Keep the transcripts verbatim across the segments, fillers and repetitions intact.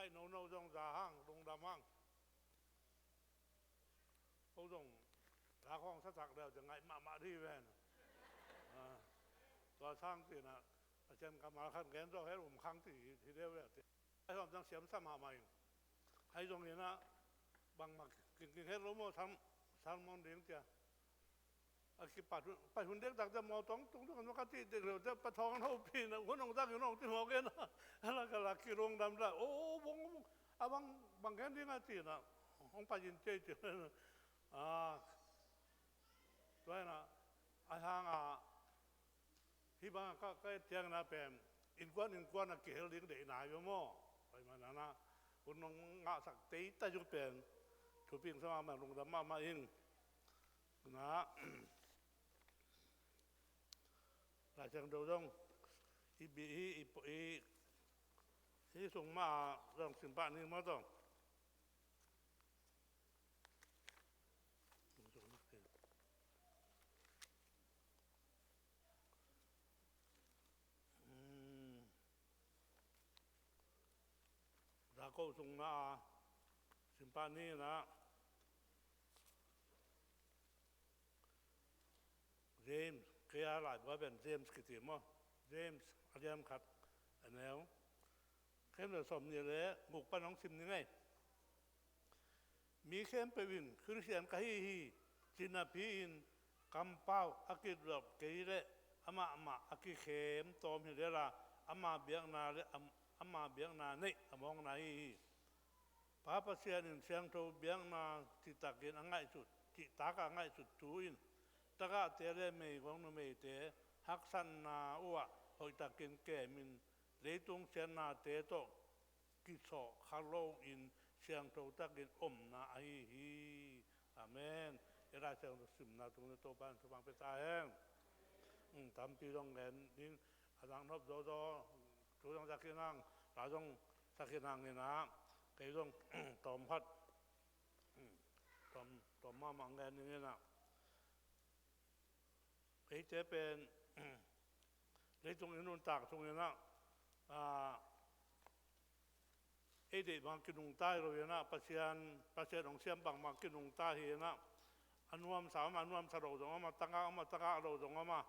Ai, no no zong za hang, lungdam hang. Ko zong za khawng sa tak leu te ngaih mahmah dih ven. Ah, tua sang tina a cian ka mal khan gen zo hel um khang ti hi deu ve te. Ai hom zang siam sa mahmah in. Ai zong ina bangmah king king hel lo maw, sermon ding tia. A kipat hun, pai hun dek tak te maw tong tung tung ka ti dek leu te pa thawng an hopih na hun hong tak in hong ti mawk in a la ka la kilungdam ta. O bong bong a bang bang gen ding a ti na hong pai in cei ti. A tua ina a hang a hih bang a ka ka et ciang ina pen innkuan innkuan a kihel ding deihna hi maw. Pai man ana hun hong ngahsak tei ta zu pen thuping sa mahmah lungdam mahmah in. Na Lai Siangtho zong i bi i i po i i sung mah zong sin pah ni maw tawh. Jakob sung na a sin pah ni na James, kei a laibua pen James kiti maw? James a lian khat a neu khem le sawm nih le guk pan hong sim ni ngei. Mi khempeuh in Khristian ka hi hi ci napi-in kampau a kizop kei leh amah mah a kikhem tawm hi lel a, ama biakna le ama biakna neih a mawkna hi hi. Pa Pasian in siangtho biakna cihtakin a ngaihsut, cihtak a ngaihsut thu in tagahte le meigong numeite haksatna uhah hoihtakin kemin leitung siatnate tawh kisawh kha loin siangtho takin omna ahi hi. Amen. I Lai Siangtho simna tung le Topa in thupha pia ta hen. Tampi zong ngen in a dang nop zawzaw thu zong sak khin hang, la zong sak khin hang in ah kei zong tawm khat tawm tawm mahmah ngen in ah. Eite pen leitung i nuntak sungin ah ei deih bang kinungta hi lo in ah, Pasian Pasian hong siam bangmah kinungta hi in ah, a nuamsa om a, a nuamsa lo zong om a, tangah om a, tangah lo zong om a,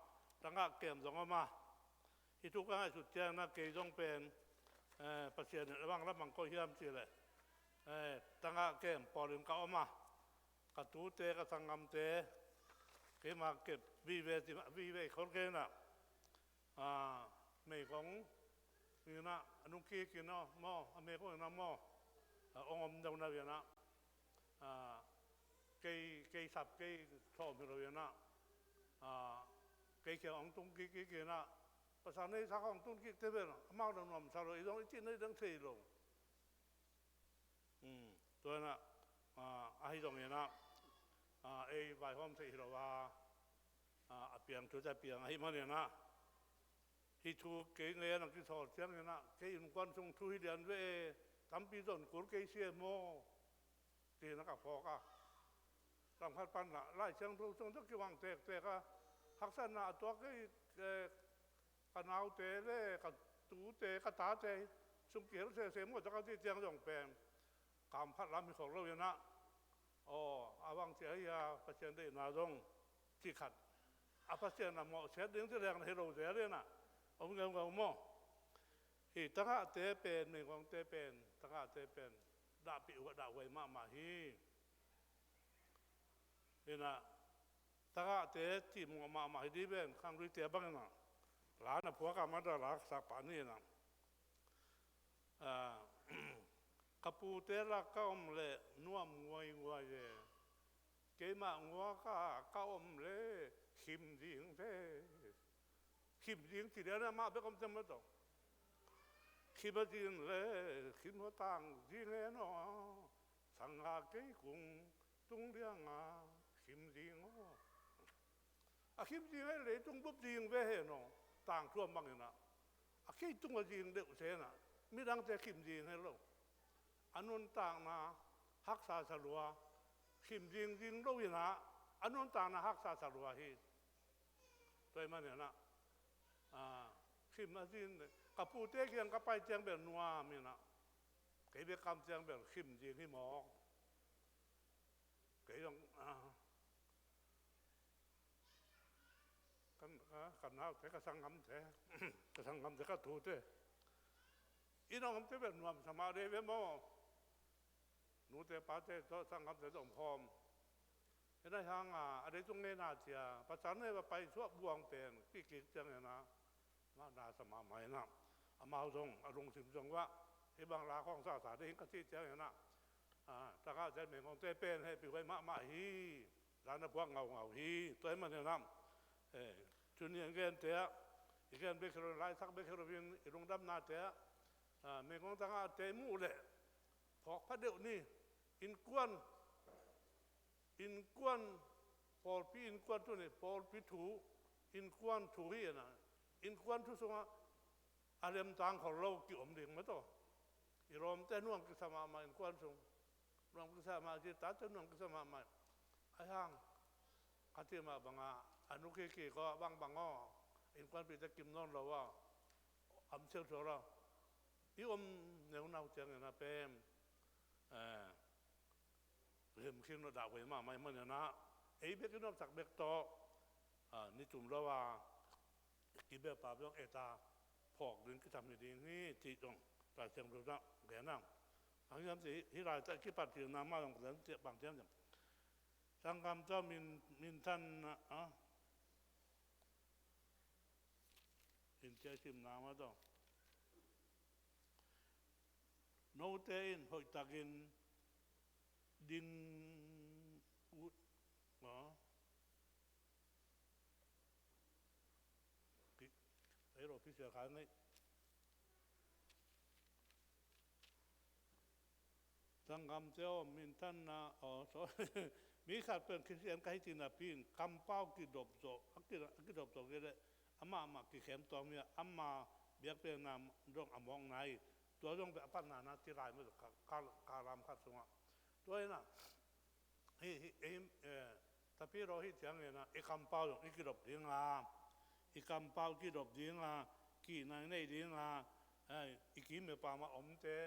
tangah kem zong om a. Hih thu ka ngaihsut ciangin ah kei zong pen Pasian in a bang lam bang koih hiam cih leh tangah kem pawlin ka om a, ka tute ka sanggamte keima kep vive vive i khol kei in ah, meigong in ah a nung kik in ah maw, a meigong in ah maw, a ong om deuh na in ah, kei kei sap kei thawm hi lo in ah, kei kiang ong tung kik kik in ah, pasal nei sa ka ong tung kik te ven ah, amau dang nuamsa lo, i zong i cih nei dang thei lo. Tua in ah ahi zongin ah ei vaihawm theih hi lo a, a piang thu a piang ahih manin ah hih thu kei ngei a nang kisawl ciangin ah kei innkuan sung thu hi lian ve e, tampi zon kul kei si e maw? Tina ka phawk a, lam khat pan ah Lai Siangtho sung tawh kibang tektek a, haksatna a tuak kei ka naute le ka tute ka tate sung kihel sese maw, taka ti ciang zong pen kamphat lam hi khol lo in ah, aw a bang cia hi a, Pasian deihna zong cih khat a Pasian a mawhsiat ding ci leng na hi lo zel in ah om ngeungeu maw? Hih tangahte pen, meigongte pen tangahte pen dahpih uh a dahhuai mahmah hi. Hi in ah tangahte cih mawh mahmah hi dih ven, khangluite bang in ah la na phuak a, mada la ka sak pah ni in ah, ka pute lak ka om leh nuam nguainguai e. Keimah nguak a ka om leh khim ding ve. Khim ding ci lian a mah bek om teng mah tawh. Khim a zin le khim hua tang ding hen aw, sangha kei kung tung liang a khim ding aw. A khim ding hen leitung bup ding ve hen aw, tangthu a mang in ah. A kei tung a zing deuh se in ah midangte khim ding hen lo. A nuntakna haksa sa lua, khim ding ding lo in ah a nuntakna haksa sa lua hi. Tua ahih manin ah khim a zin, ka pute kiang ka pai ciang bel nuam in ah Kei bek kam ciang bel khim ding hi mawk. Kei zong, ah, kan, ah, kan naute, ka sanggamte, ka sanggamte, ka tute, i nong omte bel nuamsa mah dei ve maw. Nute pate tawh sanggamte tawh omkhawm. Hi nai hanga a leitung ngeina cia Pathian nei va paisuah buang pen kikik ciangin ah, na, na sa mahmah in ah, amau zong a lungsim zong uah hih bang la khawng sasa ding ka cih ciangin ah, ah, taka cia Mengkongte pen hehpih huai mahmah hi. La na puak ngaungau hi. Tua ahih manin ah, eh, tuni a gente ah, i gen bek hi lo, laisak bek hi loin i lungdamnate ah, ah, Mengkong taka te muh leh phawk pha deuh ni. Innkuan, innkuan, pawlpi innkuan thu ni, pawlpi thu, innkuan thu hi in ah, innkuan thu sungah a lemtang khol lo ki-om ding mah tawh. I lawmte nuam kisa mahmah innkuan sung. Nuam kisa mah, ci tate nuam kisa mahmah. Ahi hang, ka cih mah bangah, a nu kiki ko bangbang aw, innkuanpihte kim nawn lo aw, am siau suak lo. I om neunau ciangin ah pen, eh, lim khin lo dah huai mahmah ahih manin ah, ei bek i nuamsak bek tawh, ah, ni tum lo a, i bia pa bek zong et a, phawk ding kisam hi ding hi, cih zong Lai Siangtho ah gen ang. Bang hiam cih, hih lai tawh kipat cihna mah zong gen ciah bang hiam cih. Sanggam tawh min, minthanna, ah, in ciah simna mah tawh. Note in hoihtakin ding uh, ah, Ki-, ei lo, pisia khai ngei. Sanggamte aw, minthanna, aw, sorry. Mi khat pen Khristian ka hi cih napi in kampau kidop zawh, a ki-, a kidop zawh kei leh amah mah kikhem tawm hi a, ama biakpiakna zong a mawkna hi. Tua zong pen a patna na ci lai maw, ka, ka, ka lam khat sungah. Tua hi in ah, hi, hi, hi, eh, tapi lo hi ciangin ah, i kampau zong i kidop ding a, i kampau kidop ding a, kihna i nei ding a, eh, i kim i pam a omte,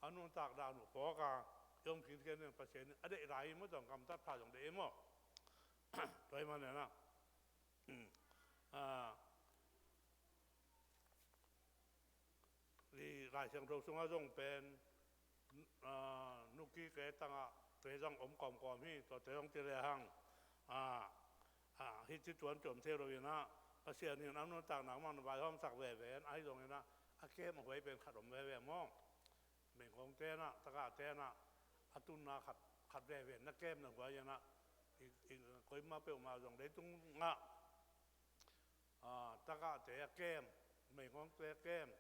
a nuntak dan uh phawk a, i om khinkhian ding Pasian in a deih lai hi maw, zong gamtat pha zong deih hi maw. Tua ahih manin ah, ah, i Lai Siangtho sungah zong pen, ah, nuki ke tangah te zong om kawmkawm hi, tuate zong ci lehang, ah, ah, hih ci tuan tuam thei lo in ah, Pasian in a nuntakna mah na vaihawmsak veve in, ahi zongin ah, a kem a huai pen khat om veve maw. Mengkongte in ah, takate in ah, a tunna khat, khat veve in na kem na huai in ah, i, i, koimah peuhmah zong leitungah, ah, takate a kem, Mengkongte a kem,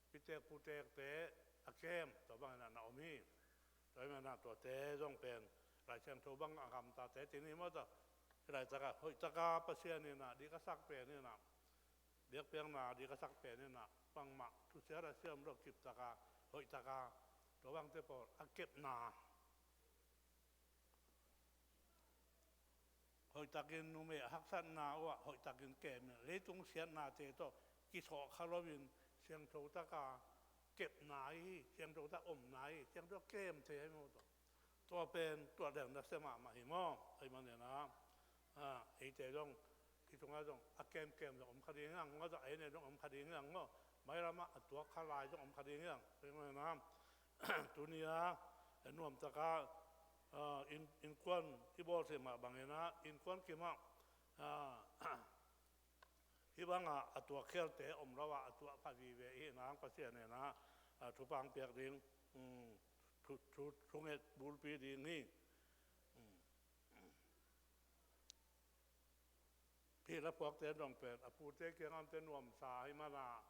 pitek putekte a kem, tua bangin ah na om hi. Tua ahih manin ah tuate zong pen Lai Siangtho bang a gamtate ci ni maw, tua hi laitak a hoihtaka Pasian in ah dik a sak pen in ah, biakpiakna dik a sak pen in ah, bangmah thusia a siam lo, kiptaka, hoihtaka, tua bangte pawl a kepna. Hoihtakin numei a haksatna uh ah hoihtakin kem in, leitung siatnate tawh kisawhkha loin siangtho taka kepna hi, siangtho tak omna hi, siangtho kem thei hi maw tawh. Tua pen tuah deng na sia mahmah hi maw, ahih manin ah, ah, eite zong, hih tungah zong a kemkem zong om kha ding hi hang, maw tawh, ei ne zong om kha ding hi hang maw, mailamah a tuak kha lai zong om kha ding hi hang, ahih manin ah, tuni a, nuamtaka, ah, inn, innkuan i bawl thei mah bangin ah, innkuan kimah, ah, hih bangah a tuak khialte om lo ah, a tuah pha vive i hih nang Pasian in ah, ah, thupha piak ding, um, thu, thu, thunget bulpi ding hi. Um, Hih laphuakte dong pen a pute kiangah omte nuamsa ahih manin ah,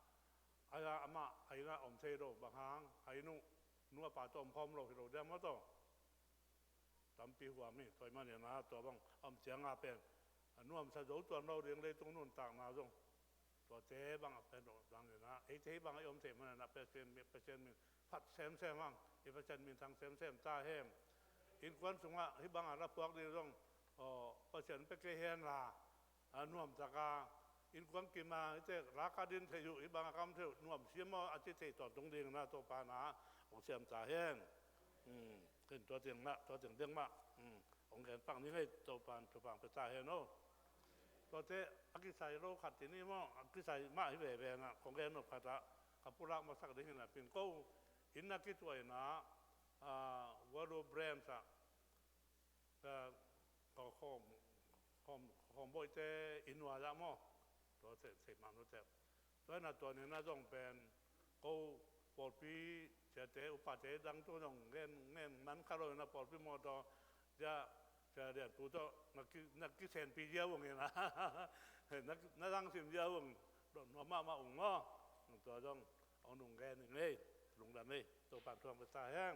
a, amah a inn ah om thei lo, bang hang, a inn uh nu a pa tawh om khawm lo hi lo diam maw tawh. Tampi huam hi, tua ahih manin ah tua bang a om ciangah pen a nuamsa zo tuan lo ding, leitung nuntakna zong. Tuate bangah pen dong dangin ah, eite hih bangah i om theih manin ah Pasian min, Pasian min phat semsem hang, i Pasian minthang semsem ta hen. Innkuan sungah hih bangah laphuak ding zong, aw, Pasian pia kei hen la, a nuamtaka, innkuan kima, hihte laka din thei uh, hih bangah ka om thei uh, nuam sia maw a ci thei tawntung dingin ah Topa in ah, a Siam ta hen. Hmm, ken tua teng mah, tua teng teng mah. Hmm, hong gen pak ni ngei, Topan thupha pia ta hen o. Tuate a kisai lo khat ti ni maw, a kisai mah hi veve na, kong gen nop khat ah, ka pulak masak ding hi na pin ko, inn a kituaina, ah, World Brands ah, ah, ka khawm, khawm, khawm boite inn nuai ah maw. Tuate, thei mah nute. Tua hi na tua ni na zong pen, ko pawlpi siate, upate dang tu zong ngen, ngen man kha lo hi na pawlpi maw tawh, zia, zia lian tu tawh, na ki, na kisenpi zia vung hi na. Na, na zangsim zia vung, dot nuam mahmah ung maw. Tua zong, hong nung ngen hi ngei, lungdam hi, Topan thupha pia ta hen.